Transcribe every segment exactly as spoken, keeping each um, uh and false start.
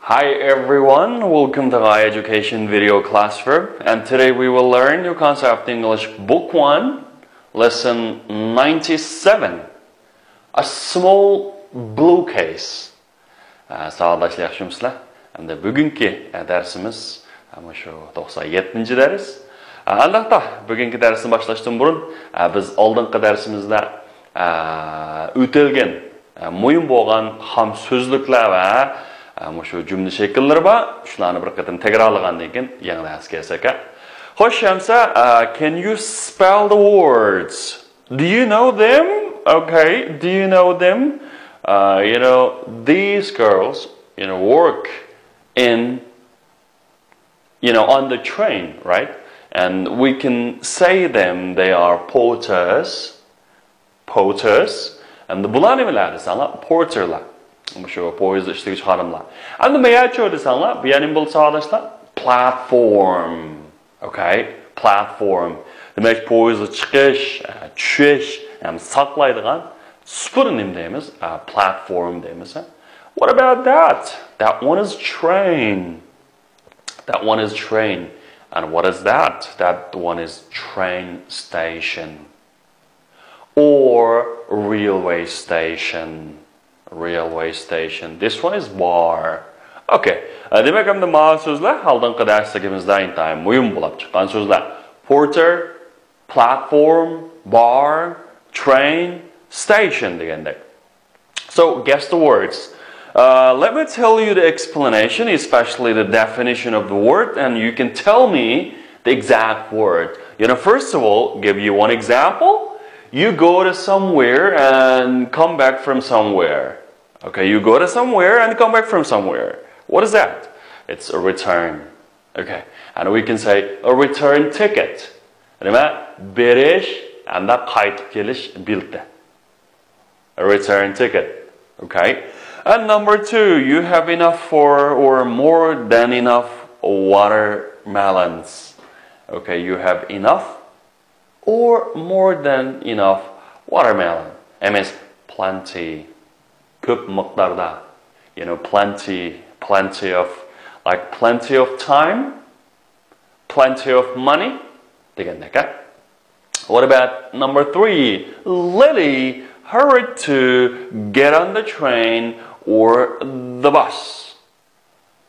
Hi everyone, welcome to Gai Education Video Classroom, and today we will learn new concept English Book one, Lesson ninety-seven, A Small Blue Case. Ә, сабаҡдашылар, яҡшымысызлар? Әмді бүгінгі ә, дәрісіміз, ә, мына шу тоқсан жетінші дәріс. Ә, андақта бүгінгі дәрісін башлаштан бұрын, ә, біз алдыңғы дәрісімізде ә, өтелген, ә, мөйім болған хам сөзліклер вә ә, мына шу жүмле шекіллері бар. Шуларны бір қытым тәкірарлағаннан кейін яңа дәріске кірсек. Хош, әмсе, ә, can you spell the words? Do you know them? Okay, do you know them? Uh, you know, these girls, you know, work in, you know, on the train, right? And we can say them, they are porters, porters. Әмді бұлар немелер десеңлер, porterlar. Шу поезд іштегі ханымлар. Әмді мыячо десеңлер, bu не болса, сабаҡдашылар? Platform. Okay, platform. Демек, поезд чыҡыш, ә, түшеш, һәм саҡлайдыған супыр неме дейміз? Ә, platform дейміз. Ә? What about that? That one is train. That one is train. And what is that? That one is train station. Or railway station. Railway station. This one is bar. Okay. Ә, демек, әмді мына сөзлер алдыңғы дәрісімізде интайым мөйім болып шыққан сөзлер. Porter, platform, bar, train, station дегендей. So, guess the words. Uh, let me tell you the explanation, especially the definition of the word, and you can tell me the exact word. You know, first of all, give you one example. You go to somewhere and come back from somewhere. Okay, you go to somewhere and come back from somewhere. What is that? It's a return. Okay, and we can say a return ticket. Nima? Berish һәм дә qaytib kelish билеті. A return ticket. Okay. And number two, you have enough for or more than enough watermelons. Okay, you have enough or more than enough watermelon. Emas, plenty. Ko'p miqdorda. You know, plenty, plenty of, like, plenty of time, plenty of money. Degandek, ha? What about number three? Lily hurried to get on the train or the bus.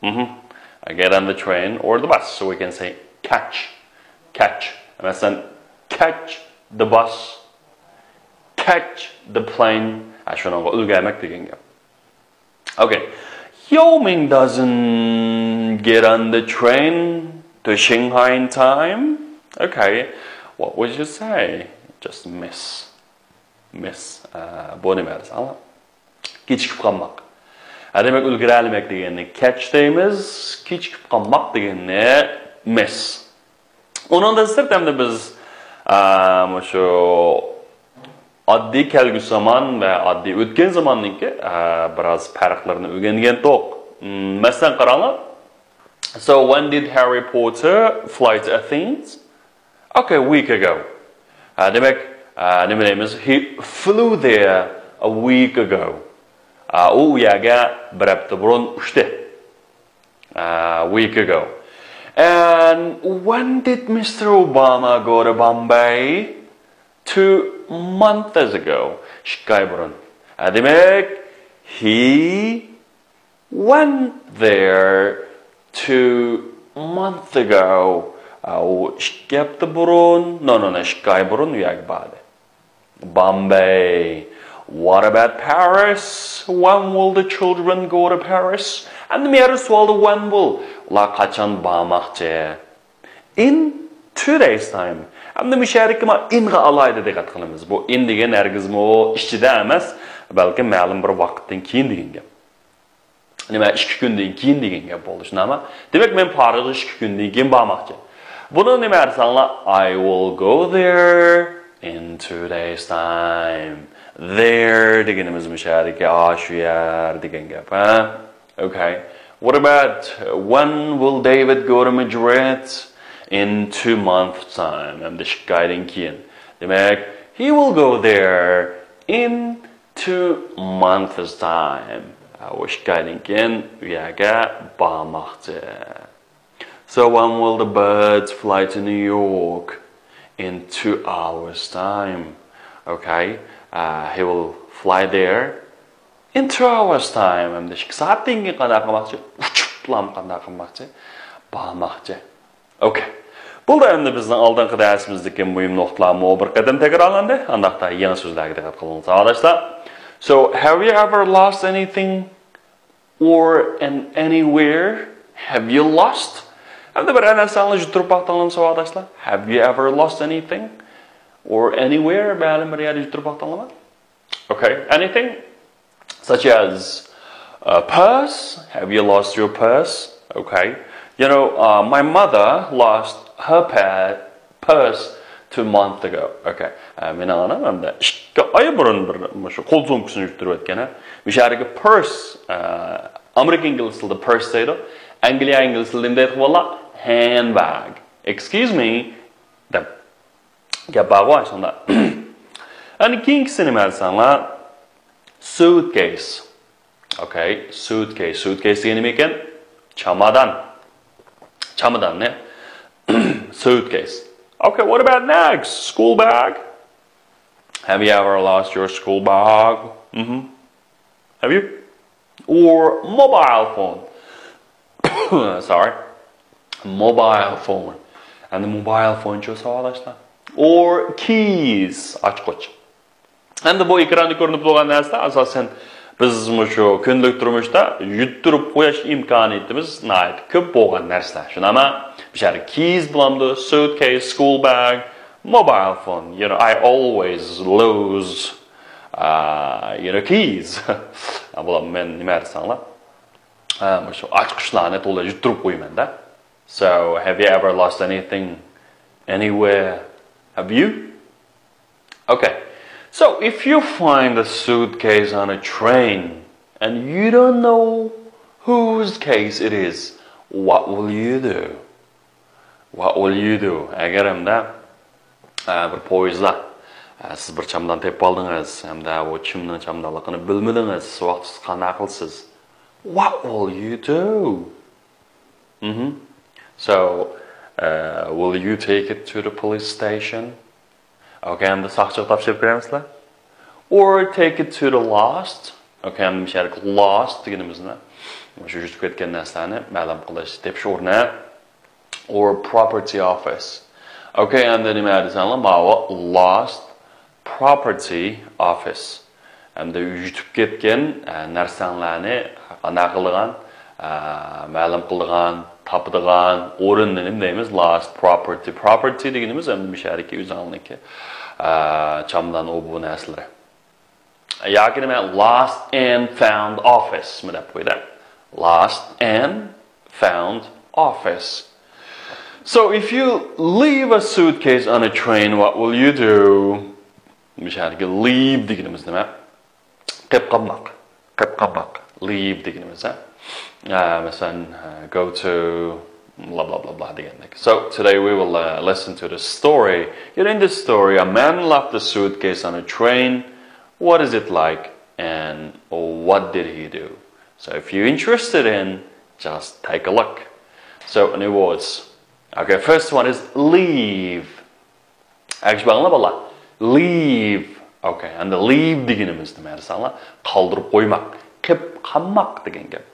Mm-hmm. Get on the train or the bus. So we can say catch. Catch. Masalan, catch the bus. Catch the plane. Ha, shuningga ulgurmak degan gap. Okay. Yao Ming doesn't get on the train to Shanghai in time. Okay. What would you say? Just miss. Miss. Uh, bu nima desam? Kechikib qolmoq. Ha, demak, ulgurolmak deganni catch deymiz, kechikib qolmoq deganni miss. Uningdan sirtda biz, a, shu oddiy kelgusi zamon va oddiy o'tgan zamonninki, a, biroz farqlarini o'rgangan to'q. Mm, masalan, qaranglar. So, when did Harry Potter fly to Athens? Okay, a week ago. Ha, demak, ha, nima deymiz? He flew there a week ago. Ha, u u yerga bir hafta burun uchdi. Ha, week ago. And when did Mister Obama go to Bombay? Two months ago. Ikki oy burun. Ha, demak, he went there two months ago. Ha, u ikki hafta burun, no, no, no, ikki oy burun u yerga bordi. Bombay. What about Paris? When will the children go to Paris? Endi meni savolda when will? Ular qachon bormoqchi? In two days time. Endi bu yerdagi mana inga alohida diqqat qilamiz. Bu in degan hargizmi ichida emas, balki ma'lum bir vaqtdan keyin degan gap. Nima, ikki kundan keyin degan gap bo'ldi, shundaqmi? Demak, men Parijga ikki kundan keyin bormoqchi. Buni nima desanglar, I will go there in two days time. There deganimiz bu yerdagi, a, shu yer degan gap, ha? Okay. What about, when will David go to Madrid? In two months time. Endi ikki oydan keyin. Demak, he will go there in two months time. ئۇ ئىككى ئايدىن كېيىن ئۇ يەرگە بارماقچى. So when will the birds fly to New York? In two hours time. Okay. Uh, he will fly there in two hours time. ئەمدى ئىككى سائەتتىن كېيىن قانداق قىلماقچى؟ ئۇچۇپلام قانداق قىلماقچى؟ بارماقچى. Okay. بولدى، ئەمدى بىزنىڭ ئالدىنقى دەرسىمىزدىكى مۇھىم نۇقتىلارمۇ بىر قېتىم تەكرارلاندى. ئانداقتا يېڭى سۆزلەرگە دىققەت قىلىڭىز، ساۋاقداشلار. So, have you ever lost anything or in anywhere? Have you lost? ئەمدى بىر نەرسەڭلارنى يۈتتۈرۈپ باقتىڭلارمۇ، ساۋاقداشلار؟ Have you ever lost anything or anywhere? مەلۇم بىر يەردە يۈتتۈرۈپ باقتىڭلارمۇ؟ Okay, anything such as a purse. Have you lost your purse? Okay. You know, uh, my mother lost her pa- purse two months ago. Okay. ئە، مېنىڭ ئانام ئەمدى ئىككى ئاي بۇرۇن بىر مۇشۇ قول سومكىسىنى يۈتتۈرۈپ ئۆتكەن. مۇشۇ يەردىكى purse، ئە، ئامېرىكا ئىنگلىز تىلىدا purse دەيدۇ. ئەنگلىيە ئىنگلىز تىلىدا نېمە دەيدىغۇ بالىلار؟ Handbag. Excuse me دەپ گەپ بارغۇ ئاشۇنداق. ئەنە كېيىنكىسى نېمە دېسەڭلار؟ Suitcase. Okay, suitcase. Suitcase دېگەن نېمە ئىكەن؟ چامادان. چامادان نە؟ Suitcase. Okay, what about next? School bag. Have you ever lost your school bag? Mm-hmm. Have you? Or mobile phone. Sorry. Mobile phone. ئەمدى mobile phone چۇ ساۋاقداشلار. Or keys. ئاچقۇچ. ئەمدى بۇ ئېكراندا كۆرۈنۈپ تۇرغان نەرسىلەر ئاساسەن بىز مۇشۇ كۈندىلىك تۇرمۇشتا يۈتتۈرۈپ قويۇش ئىمكانىيىتىمىز ناھايىتى كۆپ بولغان نەرسىلەر. شۇنداقمۇ؟ بىر keys بولامدۇ؟ Suitcase, school bag, mobile phone. You know, I always lose, uh, you know, keys. بۇلار مەن نېمە دېسەڭلار؟ ھە، مۇشۇ ئاچقۇچلارنى تولا يۈتتۈرۈپ قويىمەن-دە. So, have you ever lost anything anywhere? Have you? Okay. So, if you find a suitcase on a train and you don't know whose case it is, what will you do? What will you do? ئەگەر ھەمدە، ئە، بىر پويىزدا، ئە، سىز بىر چامادان تېپىپ ئالدىڭىز، ھەمدە بۇ كىمنىڭ چامادانلىقىنى بىلمىدىڭىز، سۇ ۋاقتىسىز قانداق قىلىسىز؟ What will you do? Mm-hmm. So, uh, will you take it to the police station? Okay, ئەمدى ساقچىغا تاپشۇرۇپ بېرەمسىلەر؟ Or take it to the lost. Okay, ئەمدى مۇشۇ يەردىكى lost دېگىنىمىز نېمە؟ مۇشۇ يۈتۈپ كەتكەن نەرسىلەرنى مەلۇم قىلىش، تېپىش ئورنى. Or property office. Okay, ئەمدى نېمە دېسەڭلار؟ ماۋۇ lost property office. ئەمدى يۈتۈپ كەتكەن، ئە، نەرسەڭلارنى قانداق قىلىدىغان، ئە، مەلۇم قىلىدىغان، تاپىدىغان ئورۇننى نېمە دەيمىز؟ Lost property. Property دېگىنىمىز ئەمدى مۇشۇ يەردىكى ئۆزۈڭنىڭكى، ئە، چامادان، ئۇ بۇ نەرسىلىرى. ياكى نېمە؟ Lost and found office مۇ دەپ قويدى. Lost and found office. So if you leave a suitcase on a train, what will you do? مۇشۇ يەردىكى leave دېگىنىمىز نېمە؟ قېلىپ قالماق. قېلىپ قالماق. Leave دېگىنىمىز، ھە؟ ئە، مەسىلەن، ئە، go to blah blah blah blah دېگەندەك. So today we will, uh, listen to the story. You know, in this story, a man left a suitcase on a train. What is it like and what did he do? So if you're interested in, just take a look. So, new words. Okay, first one is leave. ئەگىشىپ باقىڭلار بالىلار. Leave. Okay, ئەمدى leave دېگىنىمىز نېمە دېسەڭلار؟ قالدۇرۇپ قويماق. قېلىپ قالماق دېگەن گەپ.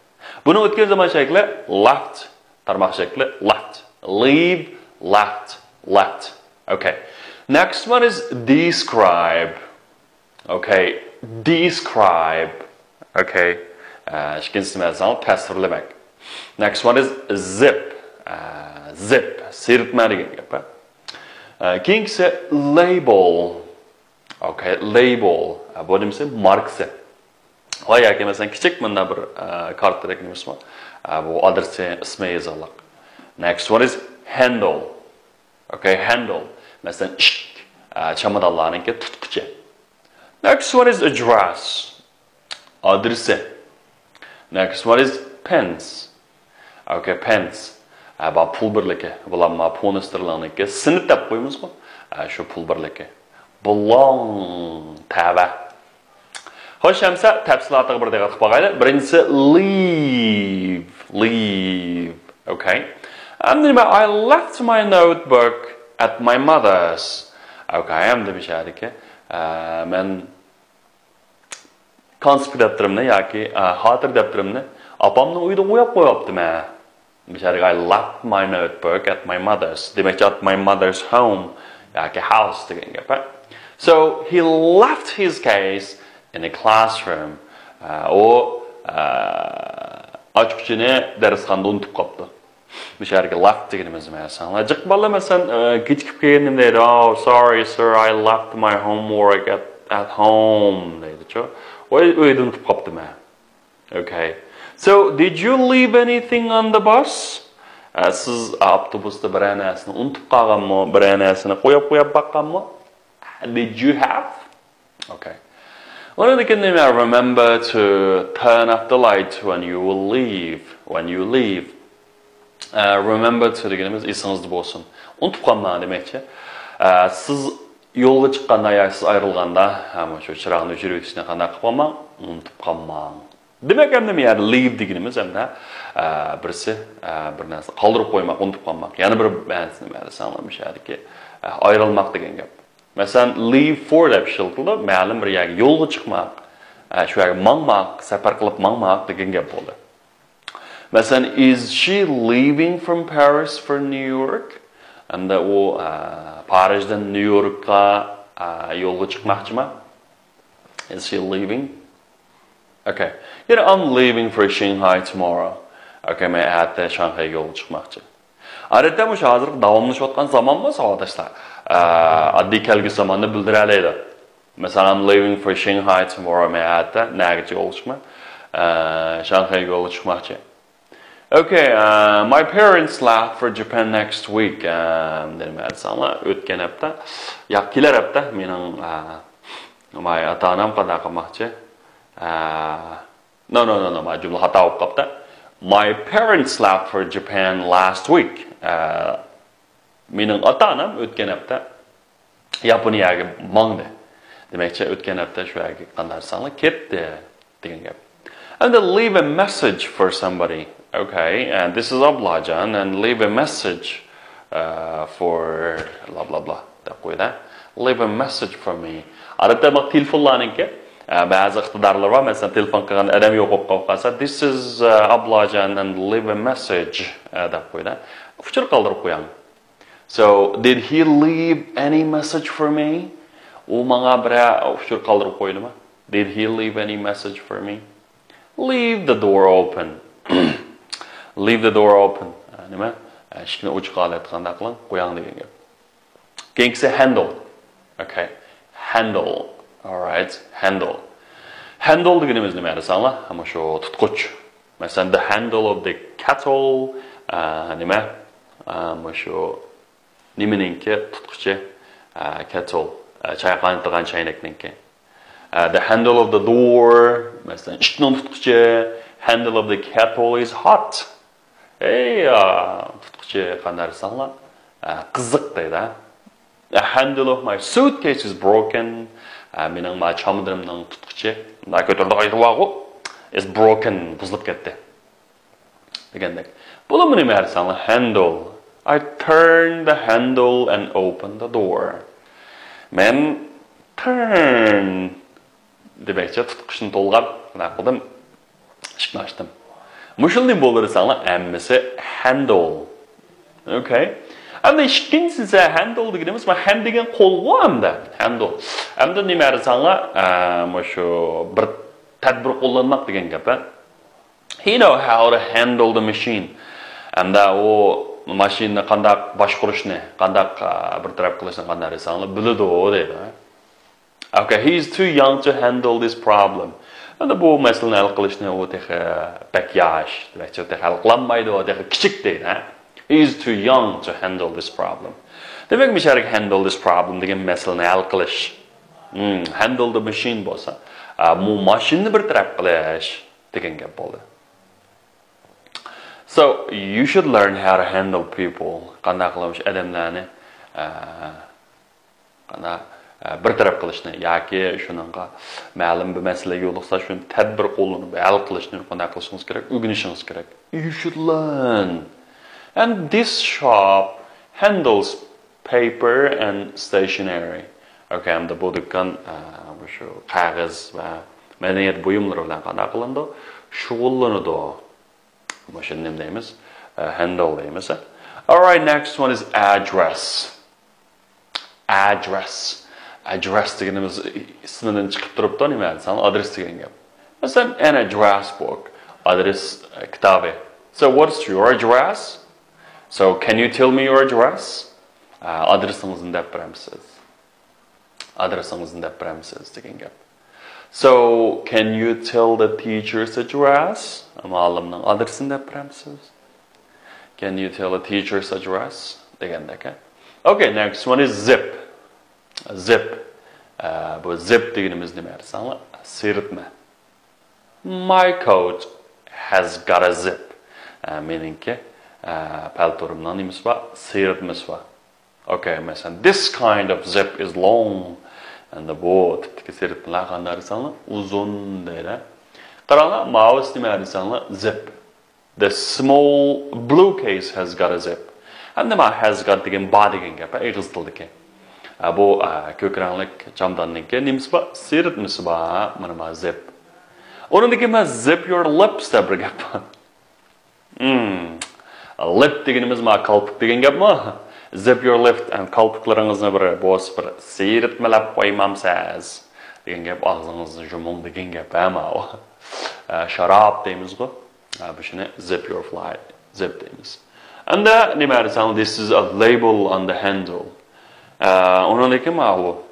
بۇنى ئۆتكەن زامان شەكلى left، تارماق شەكلى left. Leave, left, left. Okay. Next one is describe. Okay. Describe. Okay. ئىككىنچىسى نېمە دېسەڭلار؟ تەسۋىرلىمەك. Next one is zip. Zip. سىيرىتما دېگەن گەپ. كېيىنكىسى label. Okay, label. بۇ نېمىسى؟ ماركىسى. ۋە ياكى مەسىلەن كىچىك مۇنداق بىر، ئە، كارتىدەك نېمىسى بار. ئە، بۇ ئادرېسى، ئىسمى يېزىلىق. Next one is handle. Okay, handle. مەسىلەن ئىشىك، ئە، چامادانلارنىڭكى تۇتقۇچى. Next one is address. ئادرېسى. Next one is pence. Okay, pence. ئە، بۇ پۇل بىرلىكى. بۇلار ما پۇنى ستېرلىڭنىڭكى سېنت دەپ قويىمىزغۇ. ئە، شۇ پۇل بىرلىكى. Belong، تەۋە. خوش، ئەمسە تەپسىلاتىغا بىر دىققەت قىلىپ باقايلى. بىرىنچىسى leave، leave. Okay. ئەمدى نېمە؟ I left my notebook at my mother's. Okay، ئەمدى مۇشۇ يەردىكى، ئە، مەن كونسپىكت دەپتىرىمنى ياكى، ئە، خاتىرە دەپتىرىمنى ئاپامنىڭ ئۆيىدە قويۇپ قويۇپتىمەن. مۇشۇ يەردىكى I left my notebook at my mother's. دېمەكچى at my mother's home ياكى house دېگەن گەپ. So he left his keys in a classroom. ئە، ئۇ، ئە، ئاچقۇچىنى دەرسخانىدا ئۇنتۇپ قاپتۇ. مۇشۇ يەردىكى left دېگىنىمىز نېمە دېسەڭلار؟ جىق بالىلار مەسىلەن، ئە، كېچىكىپ كەلگەندە نېمە دەيدۇ؟ Oh, sorry, sir, I left my homework at, at home دەيدۇچۇ. ۋاي، ئۆيدە ئۇنتۇپ قاپتىمەن. Okay. So, did you leave anything on the bus? ئە، سىز ئاپتوبۇستا بىرەر نەرسىنى ئۇنتۇپ قالغانمۇ؟ بىرەر نەرسىنى قويۇپ، قويۇپ باققانمۇ؟ Did you have? Okay. ئۇنىڭدىن كېيىن نېمە؟ Remember to turn off the light when you will leave. When you leave. ئە، remember to دېگىنىمىز ئېسىڭىزدە بولسۇن. ئۇنتۇپ قالماڭ دېمەكچى. ئە، سىز يولغا چىققاندا ياكى سىز ئايرىلغاندا، ھە، مۇشۇ چىراغنى ئۆچۈرۈۋېتىشنى قانداق قىلىپ قالماڭ؟ ئۇنتۇپ قالماڭ. دېمەك، ئەمدى مۇ يەردە leave دېگىنىمىز ئەمدى، ئە، بىرسى، ئە، بىر نەرسىنى قالدۇرۇپ قويماق، ئۇنتۇپ قالماق. يەنە بىر مەنىسى نېمە دېسەڭلار مۇشۇ يەردىكى، ئە، ئايرىلماق دېگەن گەپ. مەسىلەن، leave for دەپ ئىشلىتىلىدۇ، مەلۇم بىر يەرگە يولغا چىقماق، ئە، شۇ يەرگە ماڭماق، سەپەر قىلىپ ماڭماق دېگەن گەپ بولدى. مەسىلەن، is she leaving from Paris for New York? ئەمدى ئۇ، ئە، پارىژدىن نيۇ يوركقا، ئە، يولغا چىقماقچىما؟ Is she leaving? Okay. يەنە I'm leaving for Shanghai tomorrow. Okay، مەن ئەتە شاڭخەيگە يولغا چىقماقچى. ئادەتتە مۇشۇ ھازىرقى داۋاملىشىۋاتقان زامان بولسا، ساۋاقداشلار، ئە، ئاددىي كەلگۈسى زاماننى بىلدۈرەلەيدۇ. مەسىلەن، I'm leaving for Shanghai tomorrow. مەن ئەتە نەگىچە يولغا چىقىمەن؟ ئە، شاڭخەيگە يولغا چىقماقچى. Okay, uh, my parents left for Japan next week. ئە، نېمە دېسەڭلار، ئۆتكەن ھەپتە، ياق، كېلەر ھەپتە مېنىڭ، ئە، my ئاتا-ئانام قانداق قىلماقچى؟ ئە، no, no, no, no, ما جۈملە خاتا بولۇپ قاپتۇ. My parents left for Japan last week. ئە، مېنىڭ ئاتا-ئانام ئۆتكەن ھەپتە ياپونىيەگە ماڭدى. دېمەكچى، ئۆتكەن ھەپتە شۇ يەرگە قانداق دېسەڭلار، كەتتى دېگەن گەپ. And then leave a message for somebody. Okay, and this is Ablajan, and leave a message, uh, for blah, blah, blah دەپ قويدى. Leave a message for me. ئادەتتە بۇ تېلېفونلارنىڭكى، ئە، بەزى ئىقتىدارلىرى بار. مەسىلەن، تېلېفون قىلغان ئادەم يوق بولۇپ قالسا، this is, uh, Ablajan and leave a message، ئە، دەپ قويدى. ئۇچۇر قالدۇرۇپ قوياڭ. So, did he leave any message for me? ئۇ ماڭا بىرەر ئۇچۇر قالدۇرۇپ قويدىمۇ؟ Did he leave any message for me? Leave the door open. Leave the door open. ئە، نېمە؟ ئە، ئىشىكنى ئوچۇق ھالەتتە قانداق قىلىڭ؟ قوياڭ دېگەن گەپ. كېيىنكىسى handle. Okay. Handle. Alright. Handle. Handle دېگىنىمىز نېمە دېسەڭلار؟ مانا شۇ تۇتقۇچ. مەسىلەن، the handle of the kettle، ئە، نېمە؟ ئە، مانا شۇ نېمىنىڭكى تۇتقۇچى؟ ئە، kettle. ئە، چاي قاينىتىدىغان چەينەكنىڭكى. ئە، the handle of the door، مەسىلەن، ئىشىكنىڭ تۇتقۇچى. Handle of the kettle is hot. ئەي، ئە، تۇتقۇچى قانداق دېسەڭلار، ئە، قىزىق دەيدۇ. The handle of my suitcase is broken. ئە، مېنىڭ ما چامىدىنىمنىڭ تۇتقۇچى، مۇنداق كۆتۈرىدىغان يېرى بارغۇ، is broken، بۇزۇلۇپ كەتتى دېگەندەك. بۇلارمۇ نېمە دېسەڭلار، handle. I turned the handle and opened the door. مەن turn دېمەكچى، تۇتقۇچنى تولغاپ، نېمە قىلدىم؟ ئىشىكنى ئاچتىم. مۇشۇنى نېمە بولدى دېسەڭلار، ھەممىسى handle. Okay. ئەمدى ئىككىنچىسى ھەندل دېگىنىمىز، مانا ھەن دېگەن قولغۇ ئەمدى. ھەندل. ئەمدى نېمە دېسەڭلار، ئە، مۇشۇ بىر تەدبىر قوللانماق دېگەن گەپ، ھە. He know how to handle the machine. ئەمدى ئۇ ماشىنىنى قانداق باشقۇرۇشنى، قانداق، ئە، بىر تەرەپ قىلىشنى قانداق دېسەڭلار، بىلىدۇ دەيدۇ، ھە. Okay, he is too young to handle this problem. ئەمدى بۇ مەسىلىنى ھەل قىلىشنى ئۇ تېخى بەك ياش، دېمەكچى، تېخى ھەل قىلالمايدۇ، تېخى كىچىك دەيدۇ، ھە. He is too young to handle this problem. دېمەك، مۇشۇ يەردىكى handle this problem دېگەن مەسىلىنى ھەل قىلىش. Hmm, handle the machine بولسا، ئە، بۇ ماشىنىنى بىر تەرەپ قىلىش دېگەن گەپ بولدى. So, you should learn how to handle people. قانداق قىلىپ ئادەملەرنى، ئە، قانداق، بىر تەرەپ قىلىشنى ياكى شۇنىڭغا مەلۇم بىر مەسىلىگە يولۇقسا، شۇنى تەدبىر قوللىنىپ ھەل قىلىشنى قانداق قىلىشىڭىز كېرەك؟ ئۆگىنىشىڭىز كېرەك. You should learn. And this shop handles paper and stationery. Okay, ھەمدە بۇ دۇكان، ئە، مۇشۇ قەغەز ۋە مەدەنىيەت بۇيۇملىرى بىلەن قانداق قىلىنىدۇ؟ شۇغۇللىنىدۇ. مۇشۇنى نېمە دەيمىز؟ ئە، handle دەيمىز. Alright, next one is address. Address. Address دېگىنىمىز ئىسمىدىن چىقىپ تۇرۇپتۇ، نېمە دېسەڭ، ئادرېس دېگەن گەپ. مەسىلەن، an address book. ئادرېس، ئە، كىتابى. So, what's your address? So, can you tell me your address? ئە، ئادرېسىڭىزنى دەپ بېرەمسىز؟ ئادرېسىڭىزنى دەپ بېرەمسىز دېگەن گەپ. So, can you tell the teacher's address? مۇئەللىمنىڭ ئادرېسىنى دەپ بېرەمسىز؟ Can you tell the teacher's address? دېگەندەك. Okay, next one is zip. Zip. ئە، بۇ zip دېگىنىمىز نېمە دېسەڭلار؟ سىيرىتمە. My coat has got a zip. ئە، مېنىڭكى، ئە، پەلتورۇمنىڭ نېمىسى بار؟ سىيرىتمىسى بار. Okay, مەسىلەن، this kind of zip is long. ئەمدى بۇ تىپتىكى سىيرىتمىلەر قانداق دېسەڭلار، ئۇزۇن دەيدۇ. قاراڭلار، ماۋۇسى نېمە دېسەڭلار، zip. The small blue case has got a zip. ئەمدى مانا has got دېگەن بار دېگەن گەپ، ئېغىز تىلدىكى. ئە، بۇ، ئە، كۆك رەڭلىك چامداننىڭكى نېمىسى بار؟ سىيرىتمىسى بار. مانا، مانا zip. ئۇنىڭدىن كېيىن مانا zip your lips دەپ بىر گەپ بار. Hmm. Lip دېگىنىمىز مانا كالپۇك دېگەن گەپمۇ؟ Zip your lip and كالپۇكلىرىڭىزنى بىر بولسا بىر سىيرىتمىلەپ قويمامسىز دېگەن گەپ، ئاغزىڭىزنى يۇمۇڭ دېگەن گەپ ھە ماۋۇ. ئە، شاراب دەيمىزغۇ. ئە، بۇ شۇنى zip your fly، zip دەيمىز. ئەمدى نېمە دېسەڭ، this is a label on the handle. ئە، ئۇنىڭدىن كېيىن ماۋۇ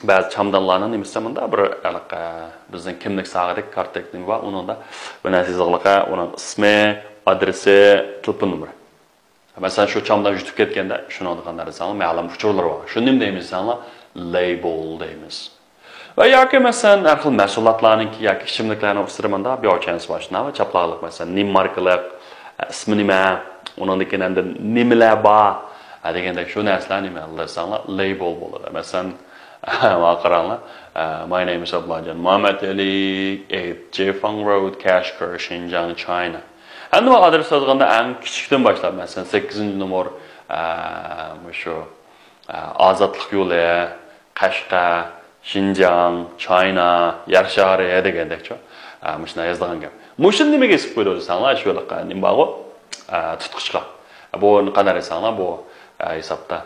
بەزى چامدانلارنىڭ نېمىسى مۇندا بىر ھېلىقى بىزنىڭ كىملىك ساغىدەك كارتىدەك نېمە بار، ئۇنىڭدا بىر نەرسە يېزىلغانلىقى، ئۇنىڭ ئىسمى، ئادرېسى، تېلېفون نومۇرى. مەسىلەن، شۇ چامدان يۈتۈپ كەتكەندە، شۇنىڭدا قانداق دېسەڭلار، مەلۇم ئۇچۇرلىرى بار. شۇنى نېمە دەيمىز دېسەڭلار، لەيبل دەيمىز. ۋە ياكى مەسىلەن، ھەر خىل مەھسۇلاتلارنىڭكى ياكى ئىچىملىكلەرنىڭ ئۈستىدە مۇنداق بىر ئوچانس بار، شۇنداقمۇ؟ چاپلانغانلىق، مەسىلەن، نېمە ماركىلىق، ئىسمى نېمە، ئۇنىڭدىن كېيىن ئەمدى نېمىلەر بار، ھە، دېگەندەك شۇ نەرسىلەر نېمە دېسەڭلار، لەيبل بولىدۇ. مەسىلەن، ماڭا قاراڭلار. ئە، My name is ئابدۇللاجان مامەتئېلى، eight Jefang Road, Kashgar, Xinjiang, China. ئەمدى مانا ئادرېس يازغاندا ئەڭ كىچىكتىن باشلاپ، مەسىلەن، سەككىزىنچى نومۇر، ئە، مۇشۇ، ئە، ئازادلىق يولى، قەشقەر، شىنجاڭ، چاينا، يەر شارى دېگەندەكچۇ. ئە، مۇشۇنداق يازىدىغان گەپ. مۇشۇنى نېمىگە ئېسىپ قويدۇق دېسەڭلار، شۇ ھېلىقى نېمە بارغۇ؟ ئە، تۇتقۇچقا. بۇ قانداق دېسەڭلار، بۇ، ئە، ھېسابتا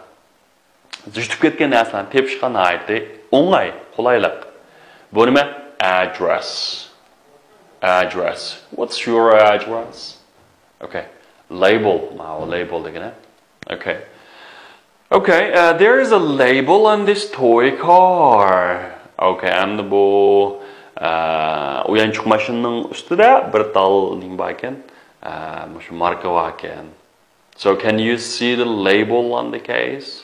يۈتۈپ كەتكەن نەرسىلەرنى تېپىشقا ناھايىتى ئوڭاي، قولايلىق. بۇ نېمە؟ Address. Address. What's your address? Okay. Label. ماۋۇ لەيبل دېگىنى. Okay. Okay, uh, there is a label on this toy car. Okay, ئەمدى بۇ، ئە، ئويۇنچۇق ماشىنىنىڭ ئۈستىدە بىر تال نېمە بار ئىكەن؟ ئە، مۇشۇ ماركا بار ئىكەن. So can you see the label on the case?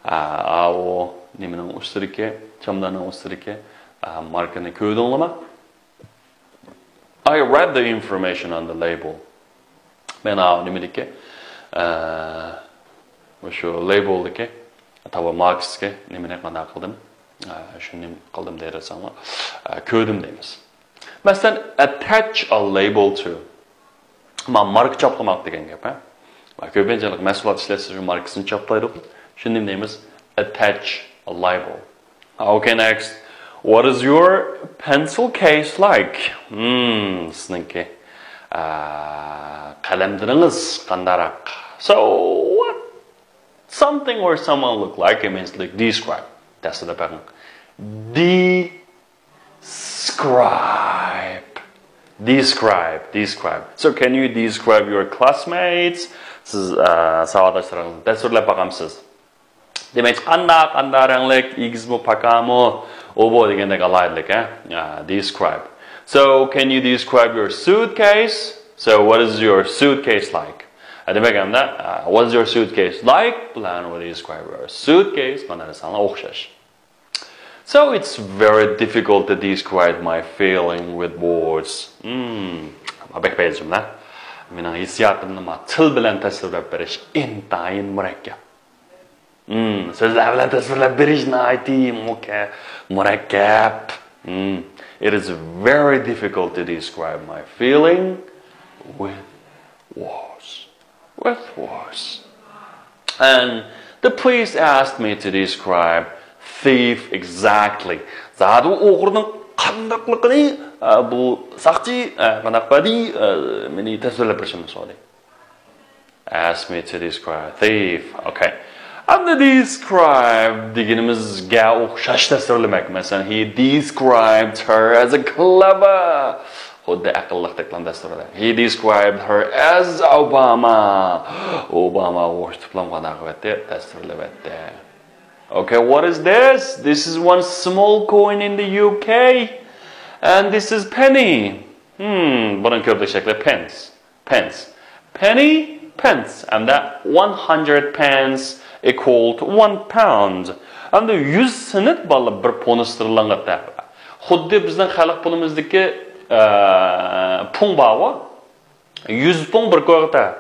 ئاۋۇ نېمىنىڭ ئۈستىدىكى، چامداننىڭ ئۈستىدىكى، ئا، ماركىنى كۆردۈڭلىما؟ I read the information on the label. مەن ئاۋۇ نېمىدىكى، ئا، مۇشۇ لەيبلدىكى، تاۋا ماركىسىدىكى نېمىنى قانداق قىلدىم؟ ئا، شۇنى قىلدىم دەيدىسەڭلار. ئا، كۆردۈم دەيمىز. مەسىلەن، attach a label to. ما ماركا چاپلىماق دېگەن گەپ، ھە؟ ما كۆپىنچىلىك مەھسۇلات ئىشلەتسە شۇ ماركىسىنى چاپلايدۇ. شۇنى دەيمىز، attach a label. Okay, next. What is your pencil case like? Hmm, سىزنىڭكى، ئا، قەلەمدىنىڭىز قانداقراق؟ So, what something or someone look like, it means, like, describe. That's the thing. Describe. Describe, describe. So can you describe your classmates? سىز، ئە، ساۋاقداشلىرىڭىزنى تەسۋىرلەپ باقامسىز؟ دېمەك، قانداق، قانداق رەڭلىك، ئېگىزمۇ، پاكامۇ، ئۇ بۇ دېگەندەك ئالاھىدىلىك، ھە؟ ئە، describe. So can you describe your suitcase? So what is your suitcase like? ئە، دېمەك، ئەمدى، ئە، what is your suitcase like? بۇلارنى describe your suitcase، مانا دېسەڭلار ئوخشاش. So it's very difficult to describe my feeling with words. Hmm. بەك پەيزى جۈملە. مېنىڭ ھېسسىياتىمنى ما تىل بىلەن تەسۋىرلەپ بېرىش ئىنتايىن مۇرەككەپ. Hmm, سۆزلەر بىلەن تەسۋىرلەپ بېرىش ناھايىتى مۇكە-، مۇرەككەپ. Hmm, it is very difficult to describe my feeling with words. With words. And the police asked me to describe thief exactly. زادى ئوغرىنىڭ قانداقلىقىنى، ئە، بۇ ساقچى، ئە، قانداق بەدىي، ئە، مېنى تەسۋىرلەپ بېرىشىمنى سورىدى. Asked me to describe thief. Okay. ئەمدى describe دېگىنىمىزگە ئوخشاش تەسۋىرلىمەك. مەسىلەن، he described her as a clever. خۇددى ئەقىللىقتەكلا تەسۋىرلەيدۇ. He described her as Obama. ئوباماغا ئوخشىتىپلا قانداق قىلىۋەتتى؟ تەسۋىرلىۋەتتى. Okay, what is this? This is one small coin in the U K. And this is penny. Hmm, بۇنىڭ كۆپلۈك شەكلى pence. Pence. Penny, pence. ھەمدە one hundred pence equal to one pound. ھەمدە يۈز سېنت بالىلار بىر پونى ستېرلىنغا تەڭ. خۇددى بىزنىڭ خەلق پۇلىمىزدىكى، ئە، پۇڭ بارغۇ. يۈز پۇڭ بىر كويغا تەڭ.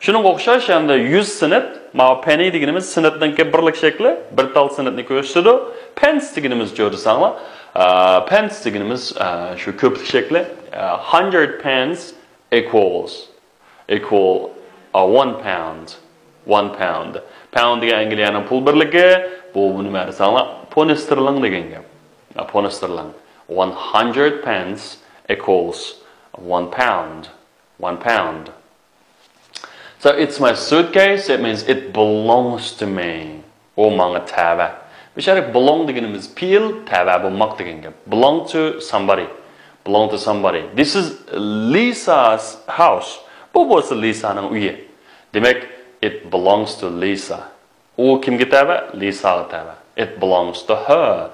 شۇنىڭغا ئوخشاش، ھەمدە يۈز سېنت، ماۋۇ penny دېگىنىمىز سېنتنىڭكى بىرلىك شەكلى، بىر تال سېنتنى كۆرسىتىدۇ. Pence دېگىنىمىز كۆردى ساڭلار، ئە، pence دېگىنىمىز، ئە، شۇ كۆپلۈك شەكلى، ئە، hundred pence equals، equal، ئە، one pound. One pound. Pound دېگەن ئەنگلىيەنىڭ پۇل بىرلىكى، بۇ نېمە دېسەڭلار، پونى ستېرلىڭ دېگەن گەپ. ئە، پونى ستېرلىڭ. One hundred pence equals one pound. One pound. So it's my suitcase, it means it belongs to me. ئۇ ماڭا تەۋە. بۇ يەردە belong دېگىنىمىز پېئىل، تەۋە بولماق دېگەن گەپ. Belong to somebody. Belong to somebody. This is Lisa's house. بۇ بولسا لىسانىڭ ئۆيى. دېمەك، it belongs to Lisa. ئۇ كىمگە تەۋە؟ لىساغا تەۋە. It belongs to her.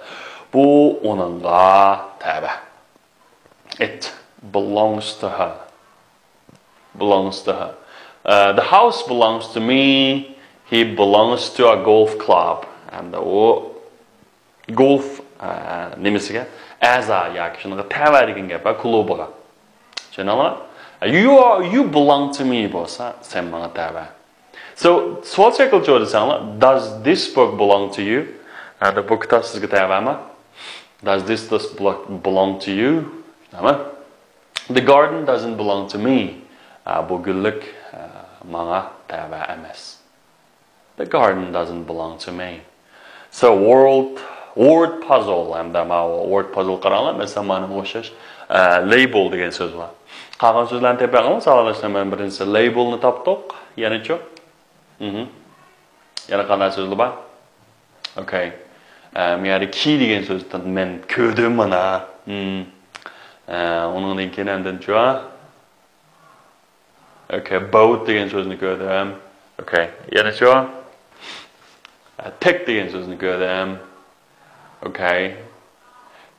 بۇ ئۇنىڭغا تەۋە. It belongs to her. Belongs to her. Uh, the house belongs to me. He belongs to a golf club. ھەمدە ئۇ گولف، ئە، نېمىسىگە؟ ئەزا ياكى شۇنىڭغا تەۋە دېگەن گەپ، ھە، كۇلۇبىغا. چۈشەندىڭلارمۇ؟ You are, you belong to me بولسا، سەن ماڭا تەۋە. So، سوئال شەكلى چۆرىسەڭلار، Does this book belong to you? ھەدە بۇ كىتاب سىزگە تەۋەمۇ؟ Does this, this book belong to you? نېمە؟ The garden doesn't belong to me. ئە، بۇ گۈللۈك، ئە، ماڭا تەۋە ئەمەس. The garden doesn't belong to me. So word, word puzzle ھەمدە ماۋۇ word puzzle قاراڭلار، مەسىلەن، مانا ئوخشاش، ئە، label دېگەن سۆز بار. قالغان سۆزلەرنى تېپىۋېلىڭ، ساۋاقداشلار، مەن بىرىنچىسى label نى تاپتۇق. يەنىچۇ؟ مھم. يەنە قانداق سۆزلەر بار؟ Okay. ئە، مۇ يەردە key دېگەن سۆزنى مەن كۆردۈم مانا. مم. ئە، ئۇنىڭدىن كېيىن ئاندىنچۇ؟ Okay, boat دېگەن سۆزنى كۆردۈم. Okay, يەنىچۇ؟ Take دېگەن سۆزنى كۆردۈم. Okay.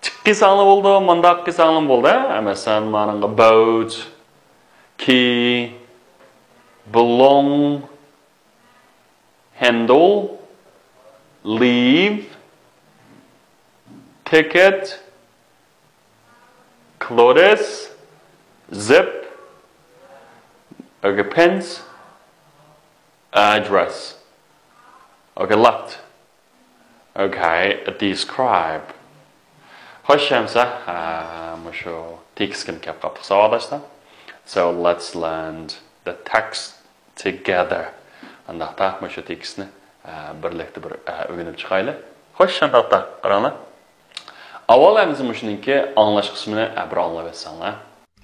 تىك قىلساڭلا بولىدۇ، مۇنداق قىلساڭلا بولىدۇ. مەسىلەن، مانىڭغا boat، key، belong، handle، leave، ticket، clothes، zip، okay, pence، address. Okay, left. Okay, describe. خوش، ئەمسە، ئە، مۇشۇ تېكىستكىمۇ كەپ قاپتۇق، ساۋاقداشلار. So let's learn the text together. ئانداقتا مۇشۇ تېكىستنى، ئە، بىرلىكتە بىر، ئە، ئۆگىنىپ چىقايلى. خوش، شۇنداقتا قاراڭلار. ئاۋۋال ئەمىسە مۇشۇنىڭكى ئاڭلاش قىسمىنى، ئە، بىر ئاڭلاۋەتسەڭلار.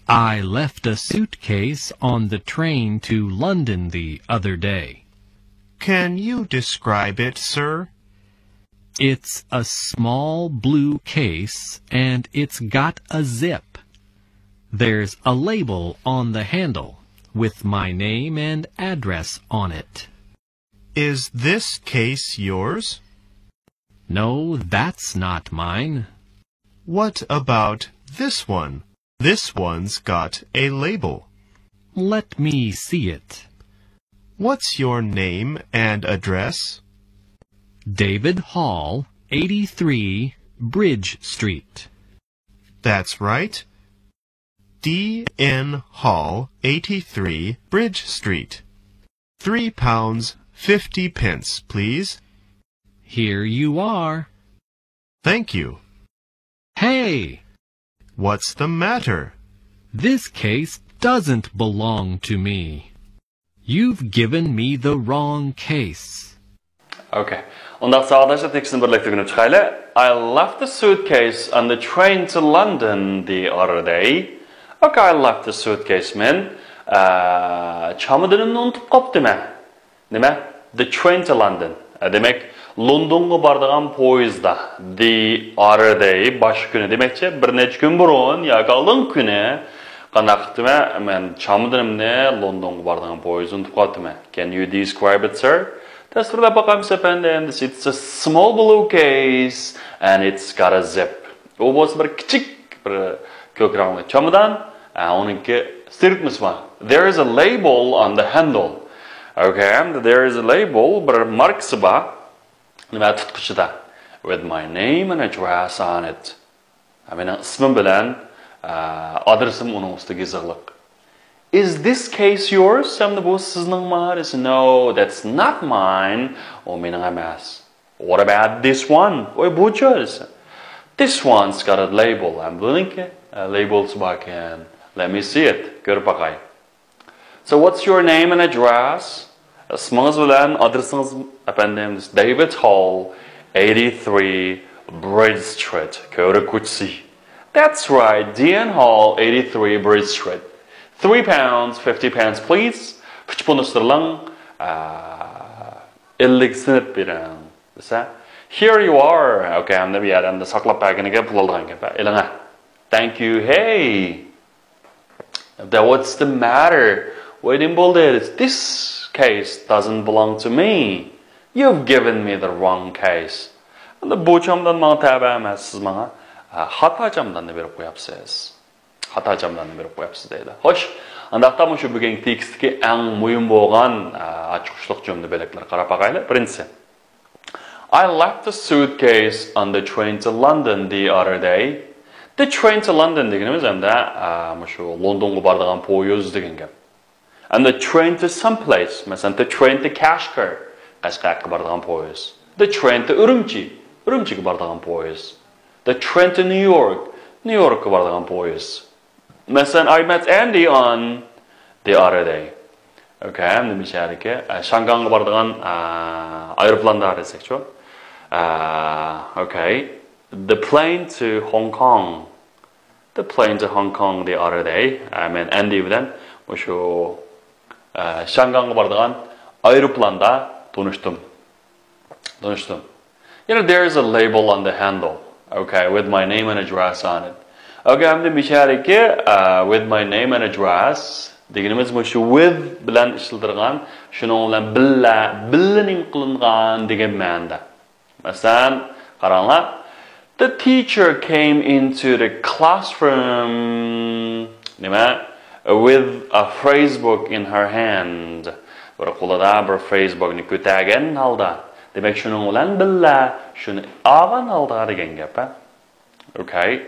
I left a suitcase on the train to London the other day. Can you describe it, sir? It's a small blue case and it's got a zip. There's a label on the handle with my name and address on it. Is this case yours? No, that's not mine. What about this one? This one's got a label. Let me see it. What's your name and address? David Hall, eighty-three Bridge Street. That's right. D N Hall, eighty-three Bridge Street. Three pounds fifty pence, please. Here you are. Thank you. Hey! What's the matter? This case doesn't belong to me. You've given me the wrong case. Okay. ئۇنداق ساۋاقداشلار، تېكىستنى بىرلىكتە ئۆگىنىپ چىقايلى. I left the suitcase on the train to London the other day. Okay, I left the suitcase. مەن، ئە، چامادىنىمنى ئۇنتۇپ قاپتىمەن. نېمە؟ The train to London. ئە، دېمەك، لوندونغا بارىدىغان پويىزدا. The other day، باشقا كۈنى دېمەكچى، بىر نەچچە كۈن بۇرۇن ياكى ئالدىنقى كۈنى. قانداق قىپتىمەن؟ مەن چامادىنىمنى لوندونغا بارىدىغان پويىزدا ئۇنتۇپ قاپتىمەن. Can you describe it, sir? تەسۋىرلەپ باقامسىز، ئەپەندىم؟ It's a small blue case and it's got a zip. ئۇ بولسا بىر كىچىك، بىر كۆك رەڭلىك چامادان. ئە، ئۇنىڭكى سىرتمىسى بار. There is a label on the handle. Okay, and there is a label، بىر ماركىسى بار. نېمە، تۇتقۇچىدا. With my name and address on it. ھە، مېنىڭ ئىسمىم بىلەن، ئە، ئادرېسىم ئۇنىڭ ئۈستىگە يېزىقلىق. Is this case yours? ئەمدى بۇ سىزنىڭمۇ؟ دېسە، No, that's not mine. ئۇ مېنىڭ ئەمەس. What about this one? ۋاي، بۇچۇ دېسە. This one's got a label. ھەم بۇنىڭكى، ئە، لەيبىلسى باركەن. Let me see it. كۆرۈپ باقاي. So what's your name and address? ئىسمىڭىز بىلەن ئادرېسىڭىز، ئەپەندىم؟ David Hall, eighty-three Bridge Street. كۆۋرۈك كوچىسى. That's right, Dean Hall, eighty-three Bridge Street. Three pounds, fifty pence, please. ئۈچ پۇنت ئىستېرلىڭ، ئە، ئەللىك سېنت بېرىڭ، دېسە. Here you are. Okay, ئەمدى بۇ يەردە ئەمدى ساقلاپ بەرگىنىگە پۇل ئالىدىغان گەپ. ئېلىڭە. Thank you. Hey. What's the matter? ۋاي، نېمە بولدى؟ This case doesn't belong to me. You've given me the wrong case. ئەمدى بۇ چامادان ماڭا تەۋە ئەمەس، سىز ماڭا، ئە، خاتا چاماداننى بېرىپ قوياپسىز. خاتا چاماداننى بېرىپ قوياپسىز دەيدۇ. خوش، ئانداقتا مۇشۇ بۈگۈنكى تېكىستتىكى ئەڭ مۇھىم بولغان، ئە، ئاچقۇچلۇق جۈملە بۆلەكلىرىگە قاراپ باقايلى. بىرىنچىسى. I left the suitcase on the train to London the other day. The train to London دېگىنىمىز ئەمدى، ئە، مۇشۇ لوندونغا بارىدىغان پويىز دېگەن گەپ. And the train to some place. مەسىلەن، the train to Kashgar. قەشقەرگە بارىدىغان پويىز. The train to ئۈرۈمچى. ئۈرۈمچىگە بارىدىغان پويىز. The train to New York. نيۇ يوركقا بارىدىغان پويىز. مەسىلەن، I met Andy on the other day. Okay, ئەمدى مىشەدىكى، ئە، شاڭگاڭغا بارىدىغان، ئە، ئايروپىلاندا دېسەكچۇ. ئە، okay. The plane to Hong Kong. The plane to Hong Kong the other day. ئە، مەن ئەندى بىلەن مۇشۇ، ئە، شاڭگاڭغا بارىدىغان ئايروپىلاندا تونۇشتۇم. تونۇشتۇم. يەنە there is a label on the handle. Okay, with my name and address on it. Okay, ئەمدى مىشەدىكى، ئە، with my name and address دېگىنىمىز مۇشۇ with بىلەن ئىشلىتىلغان، شۇنىڭ بىلەن بىللە، بىللە نېمە قىلىنغان دېگەن مەنىدە. مەسىلەن، قاراڭلار. The teacher came into the classroom. نېمە؟ With a phrase book in her hand. بىر قولىدا بىر phrase bookنى كۆتەرگەن ھالدا. دېمەك، شۇنىڭ بىلەن بىللە، شۇنى ئالغان ھالدا دېگەن گەپ، ھە؟ Okay.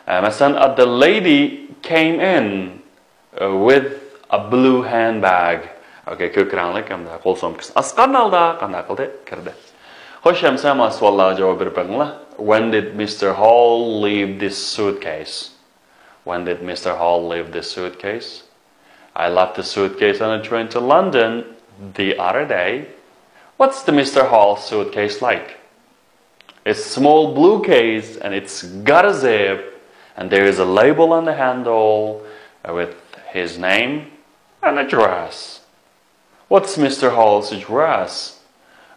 ئە، مەسىلەن، the lady came in with a blue handbag. Okay, كۆك رەڭلىك ھەمدە قول سومكىسىنى ئاسقان ھالدا قانداق قىلدى؟ كىردى. خوش، ئەمسە مانا سوئاللارغا جاۋاب بېرىپ بېقىڭلار. When did Mister Hall leave this suitcase? When did Mister Hall leave this suitcase? I left the suitcase on a train to London the other day. What's the Mister Hall suitcase like? It's a small blue case and it's got a zip, and there is a label on the handle with his name and address. What's Mister Hall's address?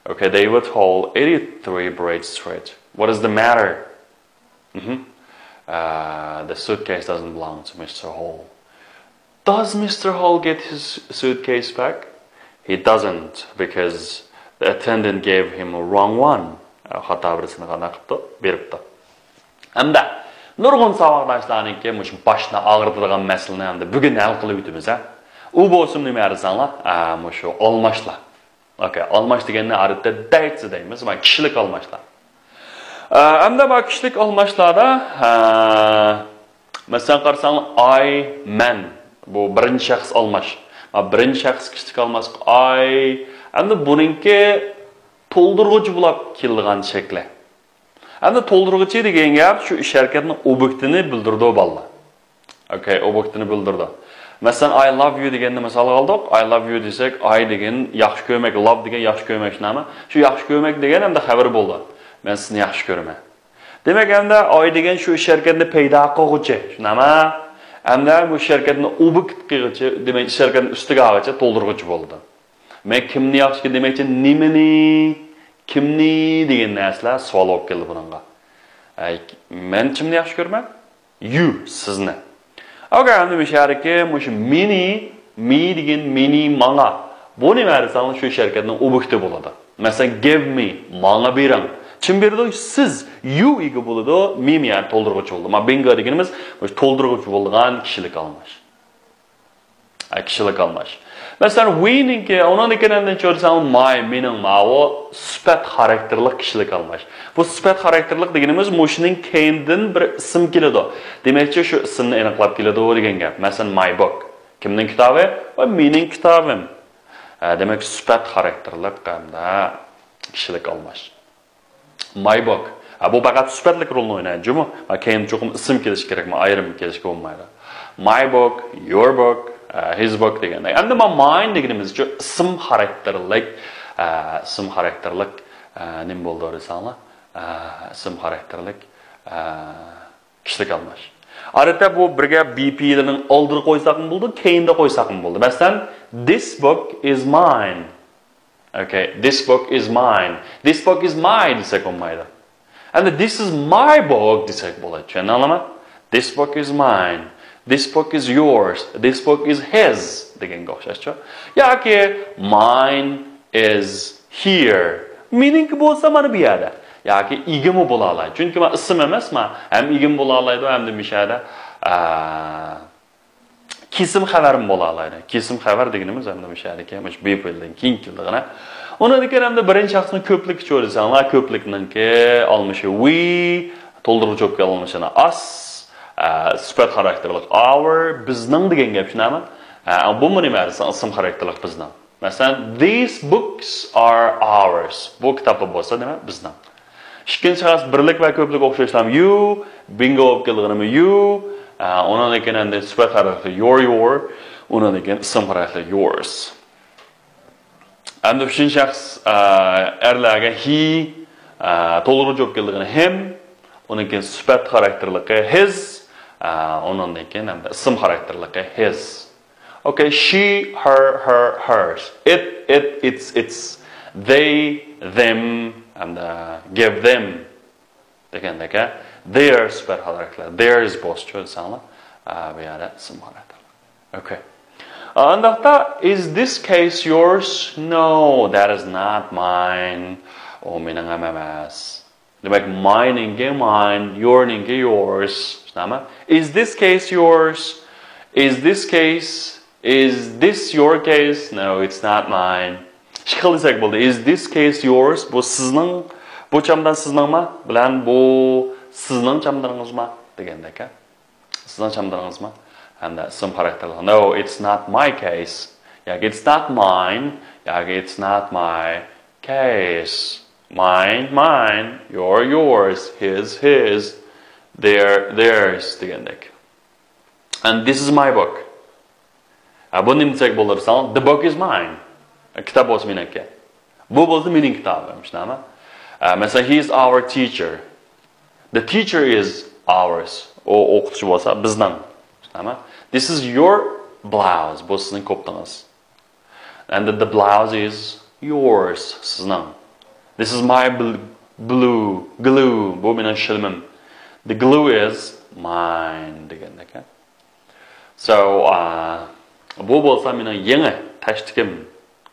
Okay, David Hall, eighty-three Bridge Street. What is the matter? Mhm. Uh, the suitcase doesn't belong to Mister Hall. Does Mister Hall get his suitcase back? He doesn't, because the attendant gave him a wrong one. خاتا بىرسىنى قانداق قىپتۇ؟ بېرىپتۇ. ھەمدە نۇرغۇن ساۋاقداشلارنىڭكى مۇشۇ باشنى ئاغرىتىدىغان مەسىلىنى ئەمدى بۈگۈن ھەل قىلىۋېتىمىز، ھە. ئۇ بولسىمۇ نېمە دېسەڭلار؟ ئە، مۇشۇ ئالماشلار. Okay، ئالماش دېگەننى ئادەتتە dates دەيمىز، مانا كىشىلىك ئالماشلار. ئە، ئەمدى مانا كىشىلىك ئالماشلاردا، ئە، مەسىلەن، قارىساڭلار، I، مەن. بۇ بىرىنچى شەخس ئالماش. مانا بىرىنچى شەخس كىشىلىك ئالماش، I. ئەمدى بۇنىڭكى تولدۇرغۇچى بولۇپ كېلىدىغان شەكلى. ئەمدى تولدۇرغۇچى دېگەن گەپ شۇ ئىش ھەرىكەتنىڭ ئوبيېكتىنى بىلدۈرىدۇ، بالىلار. ئوكەي، ئوبيېكتىنى بىلدۈرىدۇ. مەسىلەن، I love you دېگەننى مىسالغا ئالدۇق. I love you دېسەك، I دېگەن ياخشى كۆرمەك، love دېگەن ياخشى كۆرمەك، شۇنداقمۇ؟ شۇ ياخشى كۆرمەك دېگەن ئەمدى خەۋىرى بولدى. مەن سىزنى ياخشى كۆرىمەن. دېمەك، ئەمدى I دېگەن شۇ ئىش ھەرىكەتنى پەيدا قىلغۇچى، شۇنداقمۇ؟ ئەمدى بۇ ئىش ھەرىكەتنى ئوبيېكت قىلغۇچى، دېمەك، ئىش ھەرىكەتنى ئۈستىگە ئالغۇچى تولدۇرغۇچى بولىدۇ. مەن كىمنى ياخشى، دېمەكچى، نېمىنى، كىمنى دېگەن نەرسىلەر سوئال بولۇپ كەلدى بۇنىڭغا. ئەي، مەن كىمنى ياخشى كۆرىمەن؟ You، سىزنى. ئوكەي، ئەمدى مۇشۇ يەردىكى مۇشۇ مېنى، me دېگەن مېنى، ماڭا. بۇ نېمە دېسەڭلار، شۇ ئىش ھەرىكەتنىڭ ئوبيېكتى بولىدۇ. مەسىلەن، give me، ماڭا بېرىڭ. كىم بېرىدۇ؟ سىز، you ئىگە بولىدۇ، me يەنى تولدۇرغۇچى بولىدۇ. ما بىنگو دېگىنىمىز مۇشۇ تولدۇرغۇچى بولىدىغان كىشىلىك ئالماش. ئە، كىشىلىك ئالماش. مەسىلەن، we نىڭكى، ئۇنىڭدىن كېيىن ئەمدى چۆرسەڭ، my، مېنىڭ ماۋۇ سۈپەت خاراكتېرلىك كىشىلىك ئالماش. بۇ سۈپەت خاراكتېرلىك دېگىنىمىز مۇشۇنىڭ كەينىدىن بىر ئىسىم كېلىدۇ. دېمەكچى، شۇ ئىسىمنى ئېنىقلاپ كېلىدۇ دېگەن گەپ. مەسىلەن، my book. كىمنىڭ كىتابى؟ ۋە مېنىڭ كىتابىم. ئە، دېمەك، سۈپەت خاراكتېرلىك ھەمدە كىشىلىك ئالماش. My book. ھە، بۇ پەقەت سۈپەتلىك رولنى ئوينايدۇ، جۇمۇ. ھە، كەينىدە چوقۇم ئىسىم كېلىشى كېرەكمۇ، ئايرىم كېلىشكە بولمايدۇ. My book، your book، ھە، his book دېگەندەك. ئەمدى ما-، mine دېگىنىمىزچە ئىسىم خاراكتېرلىك، ھە، ئىسىم خاراكتېرلىك، ھە، نېمە بولدى دېسەڭلار؟ ھە، ئىسىم خاراكتېرلىك، ھە، كىشىلىك ئالماش. ئادەتتە بۇ بىرگە be لىرىنىڭ ئالدىدا قويساقمۇ بولىدۇ، كەينىدە قويساقمۇ بولىدۇ. مەسىلەن، this book is mine. Okay, this book is mine. This book is my دېسەك بولمايدۇ. ئەمدى this is my book دېسەك بولىدۇ. چۈشەندىڭلارمۇ؟ This book is mine. This book is yours. This book is his دېگەنگە ئوخشاشچۇ. ياكى mine is here. مېنىڭكى بولسا مانا بۇ يەردە. ياكى ئىگىمۇ بولالايدۇ. چۈنكى ما ئىسىم ئەمەس ما. ھەم ئىگىمۇ بولالايدۇ، ھەمدە مۇشۇ يەردە، ئە، كېسىم خەۋەرمۇ بولالايدۇ. كېسىم خەۋەر دېگىنىمىز ئەمدى مۇشۇ يەردىكى، مۇشۇ be دىن كېيىن كېلىدىغىنە. ئۇنىڭدىن كېيىن ئەمدى بىرىنچى شەخسنىڭ كۆپلۈكى چۆرىسەڭلار، كۆپلۈكنىڭكى ئالمىشى we، تولدۇرغۇچى بولۇپ كەلگەن ئالمىشىنى us، ئە، سۈپەت خاراكتېرلىك our، بىزنىڭ دېگەن گەپ شۇنداقمۇ؟ ئە، بۇمۇ نېمە دېسەڭ، ئىسىم خاراكتېرلىك بىزنىڭ. مەسىلەن، these books are ours. بۇ كىتابلار بولسا نېمە؟ بىزنىڭ. ئىككىنچى شەخس بىرلىك ۋە كۆپلۈك ئوخشاشلام you، بىنگو بولۇپ كەلگىنىمۇ you، ئە، ئۇنىڭدىن كېيىن ئەمدى سۈپەت خاراكتېرلىك your، your، ئۇنىڭدىن كېيىن ئىسىم خاراكتېرلىك yours. ئەمدى ئۈچىنچى شەخس، ئە، ئەرلەرگە he، ئە، تولدۇرغۇچى بولۇپ كەلگىنى him، ئۇنىڭدىن كېيىن سۈپەت خاراكتېرلىكى his، ئە، ئۇنىڭدىن كېيىن ئەمدى ئىسىم خاراكتېرلىكى his. Okay, she, her, her, hers. It, it, its, its. They, them, and, uh, give them. دېگەندەك، ھە؟ Their سۈپەت خاراكتېرلىك. Theirs بولسىچۇ دېسەڭلار، ئا، بۇ يەردە ئىسىم خاراكتېرلىك. Okay. ئانداقتا، is this case yours? No, that is not mine. ئۇ مېنىڭ ھەم ئەمەس. دېمەك، my نىڭكى mine، your نىڭكى yours. شۇنداقمۇ؟ Is this case yours? Is this case, is this your case? No, it's not mine. ئىككى خىل دېسەك بولىدۇ. Is this case yours? بۇ سىزنىڭ، بۇ چامدان سىزنىڭمۇ؟ بىلەن بۇ سىزنىڭ چامدىنىڭىزمۇ؟ دېگەندەك، ھە؟ سىزنىڭ چامدىنىڭىزمۇ؟ ھەمدە ئىسىم خاراكتېرلىك. No, it's not my case. ياكى it's not mine. ياكى it's not my case. Mine, mine. Your, yours. His, his. Their, theirs دېگەندەك. And this is my book. ھە، بۇ نېمە دېسەك بولىدۇ دېسەڭ، the book is mine. كىتاب بولسا مېنىڭكى. بۇ بولسا مېنىڭ كىتابىم، شۇنداقمۇ؟ ئە، مەسىلەن، he is our teacher. The teacher is ours. ئۇ ئوقۇتقۇچى بولسا بىزنىڭ. شۇنداقمۇ؟ This is your blouse. بۇ سىزنىڭ كوپتىڭىز. And the blouse is yours. سىزنىڭ. This is my bl-, blue, glue. بۇ مېنىڭ شىلىمىم. The glue is mine دېگەندەك. So, uh, بۇ بولسا مېنىڭ يېڭى تەشتىكىم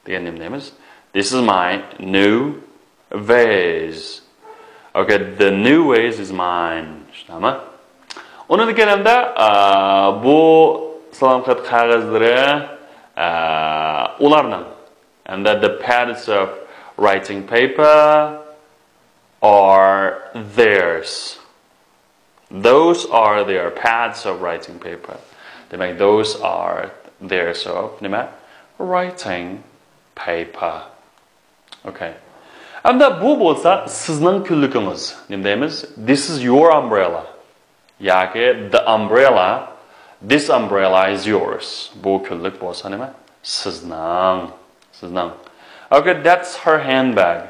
دېگەن نېمە دەيمىز؟ This is my new vase. Okay, the new vase is mine. شۇنداقمۇ؟ ئۇنىڭدىن كېيىن ئەمدى، ئا، بۇ سالام خەت قەغەزلىرى، ئا، ئۇلارنىڭ. And that the pads of writing paper are theirs. Those are their pads of writing paper. دېمەك، those are theirs of نېمە؟ Writing paper. Okay. ئەمدى بۇ بولسا سىزنىڭ كۈنلۈكىڭىز. نېمە دەيمىز؟ This is your umbrella. ياكى the umbrella, this umbrella is yours. بۇ كۈنلۈك بولسا نېمە؟ سىزنىڭ. سىزنىڭ. Okay, that's her handbag.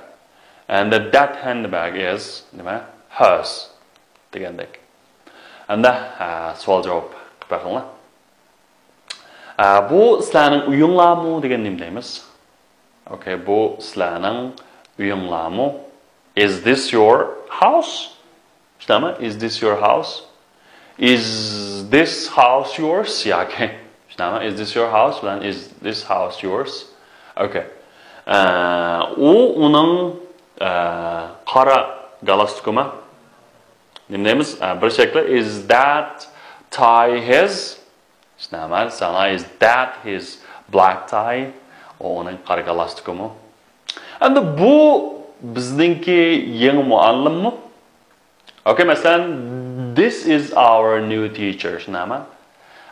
And that handbag is نېمە؟ Hers. دېگەندەك. ئەمدى، ھە، سوئال جاۋاب قىلىپ بېقىڭلار. ئە، بۇ سىلەرنىڭ ئۆيۈڭلارمۇ دېگەن نېمە دەيمىز؟ Okay, بۇ سىلەرنىڭ ئۆيۈڭلارمۇ؟ Is this your house? شۇنداقمۇ? Is this your house? Is this house yours? ياكى شۇنداقمۇ? Is this your house بىلەن is this house yours? Okay. ئە، ئۇ ئۇنىڭ، ئە، قارا گالستۇكىمۇ؟ نېمە دەيمىز؟ ئە، بىر شەكلى، is that tie his؟ شۇنداقمۇ؟ ساڭا is that his black tie؟ ئۇ ئۇنىڭ قارا گالستۇكىمۇ؟ ئەمدى بۇ بىزنىڭكى يېڭى مۇئەللىممۇ؟ Okay, مەسىلەن، this is our new teacher، شۇنداقمۇ؟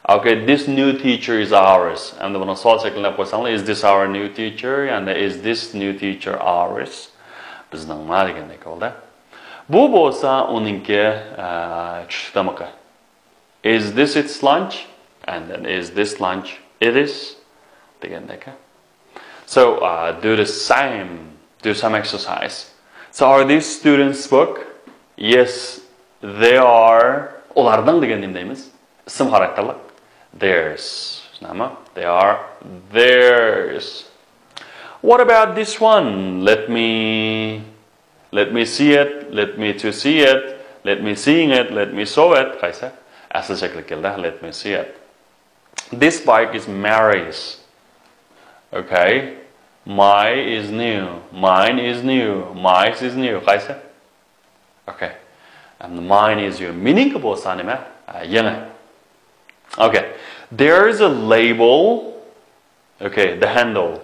Okay, this new teacher is ours. ئەمدى بۇنى سوئال شەكلىدە قويساڭلار، is this our new teacher؟ يەنى is this new teacher ours؟ بىزنىڭمۇ دېگەندەك بولدى. بۇ بولسا ئۇنىڭكى، ئە، چۈشلۈك تامىقى. Is this its lunch? And then is this lunch? It is. دېگەندەك. So, uh, do the same. Do some exercise. So are these students' book? Yes, they are. ئۇلارنىڭ دېگەن نېمە دەيمىز؟ ئىسىم خاراكتېرلىق. Theirs. نېمە؟ They are theirs. What about this one? Let me, let me see it. Let me to see it. Let me seeing it. Let me saw it. قايسى؟ ئەسلى شەكلى كەلدى. Let me see it. This bike is Mary's. Okay. My is new. Mine is new. My's is new. قايسى؟ Okay. And mine is your meaning بولسا نېمە؟ ئە، يېڭى. Okay. There is a label. Okay, the handle.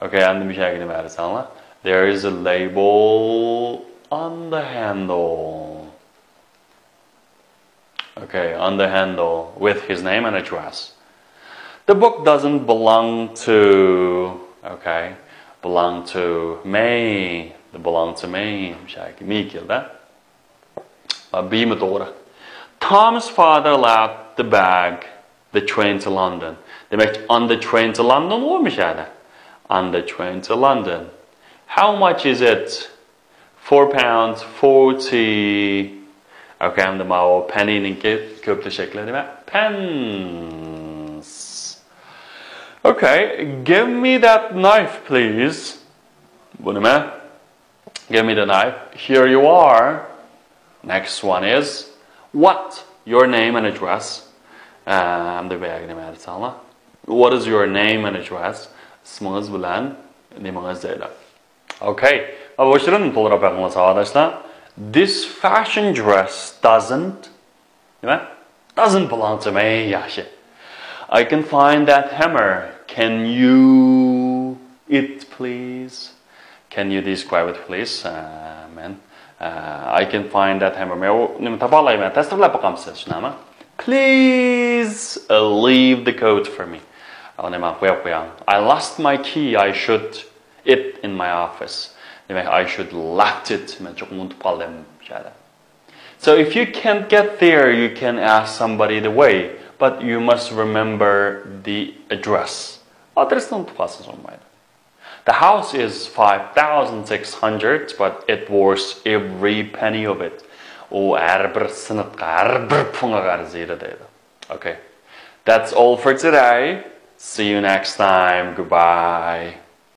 Okay, ئەمدى مۇشۇ يەرگە نېمە دېسەڭلار؟ There is a label on the handle. Okay, on the handle with his name and address. The book doesn't belong to, okay, belong to me. They belong to me. مۇشۇ يەرگە me كەلدى. بىمۇ توغرا. Tom's father left the bag, the train to London. دېمەك، on the train to London بولمىش ھەدە. On the train to London. How much is it? Four pounds forty. Okay, ئەمدى ماۋۇ penny نىڭكى كۆپلىشىش شەكلى نېمە؟ Pence. Okay, give me that knife, please. بۇ نېمە؟ Give me the knife. Here you are. Next one is what? Your name and address. ئەمدى بۇ يەرگە نېمە دېسەڭلار؟ What is your name and address? ئىسمىڭىز بىلەن نېمىڭىز دەيدۇ. Okay. بۇ شېئىرنى تولدۇرۇپ بېقىڭلار ساۋاقداشلار. This fashion dress doesn't نېمە؟ Doesn't belong to me. ياخشى. I can find that hammer. Can you it, please? Can you describe it, please? ئە، مەن، ئە، I can find that hammer. مەن ئۇ نېمە تاپالايمەن. تەستىقلاپ باقامسىز، شۇنداقمۇ؟ Please, uh, leave the coat for me. ئۇنى ماڭا قويۇپ قويۇڭ. I lost my key. I should it in my office. دېمەك، I should left it. مەن چوقۇم ئۇنتۇپ قالدىم شۇ يەردە. So if you can't get there, you can ask somebody the way, but you must remember the address. ئادرېسنى ئۇنتۇپ قالسىڭىز بولمايدۇ. The house is five thousand six hundred, but it was every penny of it. ئۇ ھەر بىر سېنىتقا، ھەر بىر پۇڭىغا ئەرزىيدۇ دەيدۇ. Okay. That's all for today. See you next time. Goodbye.